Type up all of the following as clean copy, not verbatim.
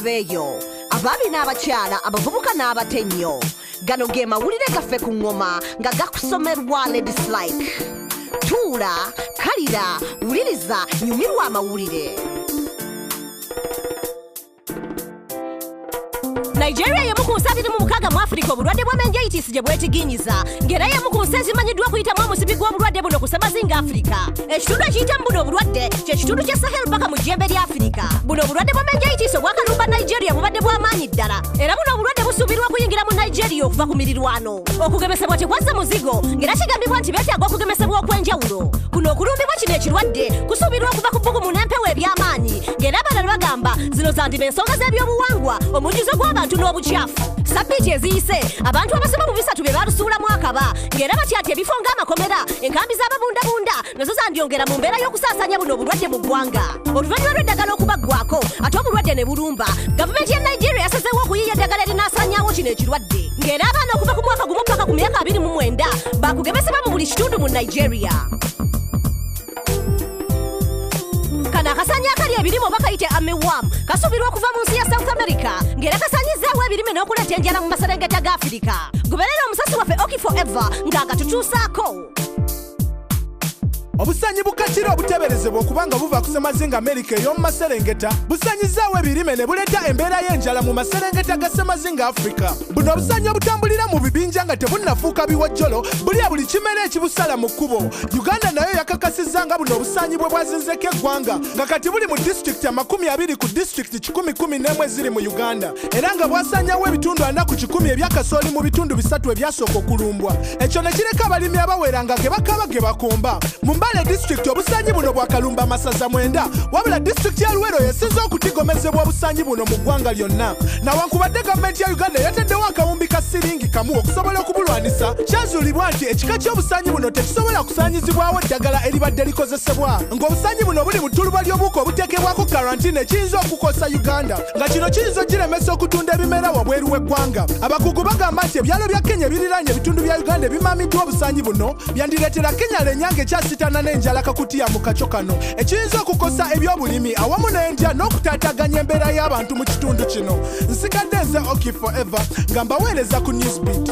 Muveeyo, abaami n'abakyala, abavubuka n'abato ennyo. Gano ge mawulire gaffe ku ŋŋoma nga gakusomerwa Ladies Like. Tuula, kalira, wuliriza, nyumirwa amawulire. Nigeria y'emu ku nsi 26 mu Afirika obulwadde bwa meningitis gye bwetiginyiza, ng'era y'emu ku nsi ezimanyiddwa okuyitamu omusipi gw'obulwadde buno ku ssemazinga Afirika. Ekitundu ekiyitamu buno obulwadde kye kitundu kya Sahel paka mu jjembe lya Afirika. Buno obulwadde bwa meningitis obwakalumba Nigeria bubadde bw'amaanyi ddala, era buno obulwadde busuubirwa okuyingira mu Nigeria okuva ku mirirwano. Okugemesebwa tekwazza muzigo, ng'era kigambibwa nti beetaaga okugemesebwa okw'enjawulo. Kuno okulumbibwa kino ekirwadde kusuubirwa okuva ku bbugumu n'empewo eby'amaanyi, ng'era abalala bagamba zino zandiba ensonga z'ebyobuwangwa, omujjuzo gw'abantu n'obukyafu. Sabbiiti eziyise abantu abasoba mu 3 be balusuulamu akaba, ng'era batya nti ebifo ng'amakomera, enkambi z'ababundabunda nazo zandyongera mu mbeera y'okusaasaanya buno obulwadde mu ggwanga. Oluvannyuma lw'eddagala okubaggwako ate obulwadde ne bulumba, gavumenti ya Nigeria yasazeewo okuyiiya eddagala erinaasaanyaawo kino ekirwadde, ng'era abaana okuva ku mwaka 1 paka ku myaka 29 baakugemesebwa mu buli kitundu mu Nigeria. Kano akasaanyi akali ebirime oba kayite armyworm kasuubirwa okuva mu nsi ya South America, ng'era kasaanyizaawo ebirime n'okuleeta enjala mu maserengeta ga Afirika. Goberera omusasi waffe Oki Forever ng'agatutuusaako. Obusaanyi bukakira obuteeberezebwa okuba nga buva ku ssemazinga Amerika ey'omu maserengeta busaanyizaawo ebirime ne buleeta embeera y'enjala mu maserengeta ga ssemazinga Afrika. Buno obusaanyi obutambulira mu bibinja nga tebunnafuuka biwojjolo bulya buli kimera ekibusala mu kkubo. Uganda nayo yakakasizza nga buno obusaanyi bwe bwazinzeeko eggwanga, nga kati buli mu disitulikiti 20 ku disitulikiti 111 eziri mu Uganda, era nga bwasaanyawo ebitundu 4 ku 100 ebyakasooli mu bitundu 3 ebyasooka okulumbwa. Ekyo ne kireka abalimi abawera nga ge bakaba ge bakomba. Mu Mbale disitulikiti obusaanyi buno bwakalumba amasaza 9, wabula disitulikiti ya Luweero yesinze okutigomezebwa obusaanyi buno mu ggwanga lyonna. Nawankubadde gavumenti ya Uganda yataddewo akawumbi ka siringi kamu okusobola okubulwanisa, kyazuulibwa nti ekika ky'obusaanyi buno tekisobola kusaanyizibwawo ddagala eribadde likozesebwa, ng'obusaanyi buno buli mu ttuluba ly'obuwuka obuteekebwako karantiini ekiyinza okukosa Uganda, nga kino kiyinza okugiremesa okutunda ebimera wabweru w'eggwanga. Abakugu bagamba nti ebyalo bya Kenya ebiriraanye ebitundu bya Uganda ebimamiddwa obusaanyi buno byandireetera Kenya lenyanga ekyasitana n'enjala kakutiya mu kakyo kano, ekiyinza okukosa ebyobulimi awamu n'endya n'okutaataganya embeera y'abantu mu kitundu kino. Nsigadde nze Oki Forever nga mbaweereza ku Newsbeat.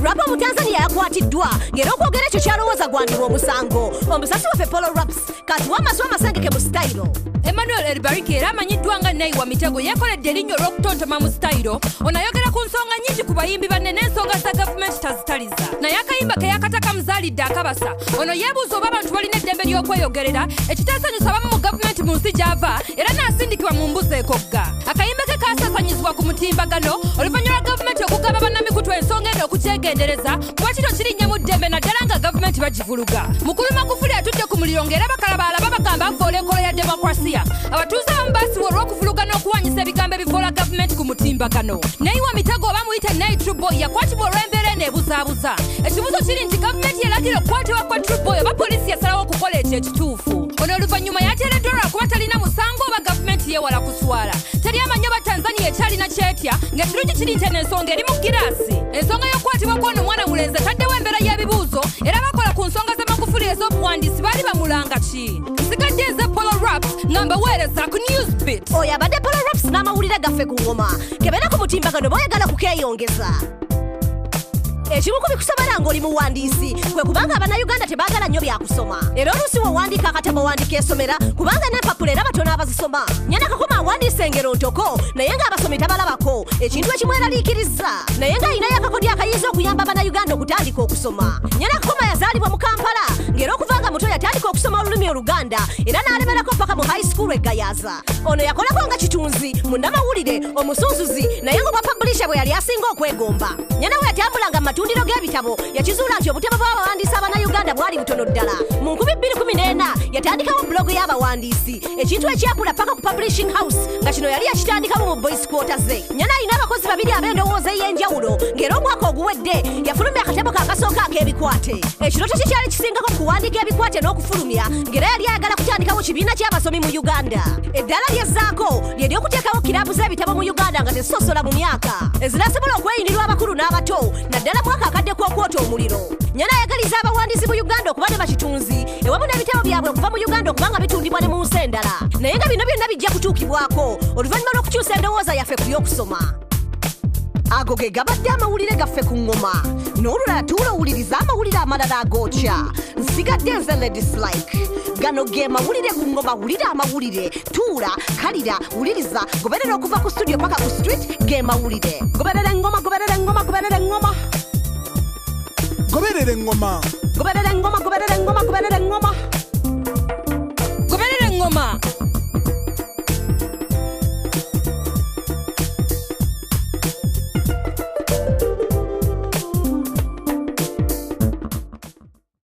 Rapa mu Tanzania yakwatiddwa ng'era okwogera ekyo kyalowooza gwandibwa omusango. Omusasi waffe Polo Raps katuwa amasu amasengeke mu sitayiro. Emmanuel Elbariki era amanyiddwa nga Nayi wa Mitego yeekoledde erinnya olw'okutontoma mu sitayiro. Ono ayogera ku nsonga nnyingi ku bayimbi banne n'ensonga za gavumenti tazitaliza. Naye akayimba ke yakata kamuzaalidde akabasa. Ono yeebuuza oba abantu balina eddembe ly'okweyogerera, ekitaasanyusa abamu mu gavumenti mu nsi gy'ava, era n'asindikibwa mu mbuzi ekogga. Akayimba ke kaasaasaanyizibwa ku mutimbagano oluvannyuma lwa gavumenti okugamba bannamikutu ensonga eno okugyegendereza kuba kino kirinnya mu ddembe naddala nga gavumenti bagivuluga. Mukulu Magufuli atudde ku muliro ng'era bakalabaala babagamba avvoola enkola ya demokurasiya. Abatuuze abamu baasibwa olw'okuvuluga n'okuwanyisa ebigambo ebivoola gavumenti ku mutimbagano. Nayi wa Mitego oba muyite Nayi True Boy yakwatibwa olw'embeera eno ebuzaabuza. Ekibuuzo kiri nti gavumenti yalagira okukwatibwa kwa True Boy oba poliisi yasalawo okukola ekyo ekituufu. Ono oluvannyuma yateereddwa lwakuba talina musango oba gavumenti yeewala kuswala. Teri amanyi oba Tanzania ekyalina kyetya ng'ekirungi kiri nti eno ensonga eri mu giraasi. Ensonga y'okukwatibwa kw'ono omwana mulenzi etaddewo embeera y'ebibuuzo era bakola ku nsonga za Magufuli ez'obuwandiisi baali bamulanga ki. Nsigadde nze Polo Raps nga mbaweereza ku Newsbeat. Oyo abadde Polo Raps n'amawulire gaffe ku ngoma. Kebera ku mutimbagano bw'oyagala kukeeyongeza. Ekimu ku bikusomera ng'oli muwandiisi kwe kubanga Abannayuganda tebaagala nnyo byakusoma, era oluusi wewandiika akatabo owandiika esomera kubanga n'empapula era batono abazisoma. Nyana Kakoma awandiisa engero ntoko naye ng'abasomi tabalabako, ekintu ekimweraliikiriza, naye ng'alinayo akakodyo akayinza okuyamba Abannayuganda okutandika okusoma. Nyana Kakoma yazaalibwa mu Kampala ng'era okuva nga muto yatandika okusoma olulimi Oluganda era n'alemerako paka mu high school e Gayaza. Ono yakolako nga kitunzi, munnamawulire, omusunsuzi, naye ng'obwa publisher bwe yali asinga okwegomba. Nyana we yatambulanga mu matundiro g'ebitabo yakizuula nti obutabo bw'abawandiisi Abannayuganda bwali butono ddala. Mu 2014 yatandikawo blog y'abawandiisi, ekintu ekyakula paka ku publishing house nga kino yali yakitandikawo mu boys quarter ze. Nyana alina abakozi 2 ab'endowooza ey'enjawulo ng'era omwaka oguwedde yafulumya akatabo ke akasooka ak'ebikwate. Ekirooto kye kyali kisingako kuwandiika ebikwate n'okufulumya ng'era yali ayagala kutandikawo kibiina ky'abasomi mu Uganda. Eddaala lyezzaako lye ly'okuteekawo kiraabu z'ebitabo mu Uganda nga tezisosola mu myaka. Uganda ezinasobola okweyinirwa abakulu n'abato, naddala mwaka akadde k'okwota omuliro. Nyana ayagaliza abawandiisi mu Uganda okuba ne bakitunzi ewamu n'ebitabo byabwe okuva mu Uganda okuba nga bitundibwa ne mu nsi endala, naye nga bino byonna bijja kutuukibwako oluvannyuma lw'okukyusa endowooza yaffe ku by'okusoma. Ago ge gabadde amawulire gaffe ku ngoma. N'olulala tuula owuliriza amawulire amalala agookya. Nsigadde nze Ladies Like. Gano ge mawulire ku ngoma. Wulira amawulire, tuula, kalira, wuliriza, goberera okuva ku studio paka ku street. Ge mawulire. Goberera engoma, goberera engoma, goberera engoma. Goberera engoma. Goberera engoma, goberera engoma, goberera engoma.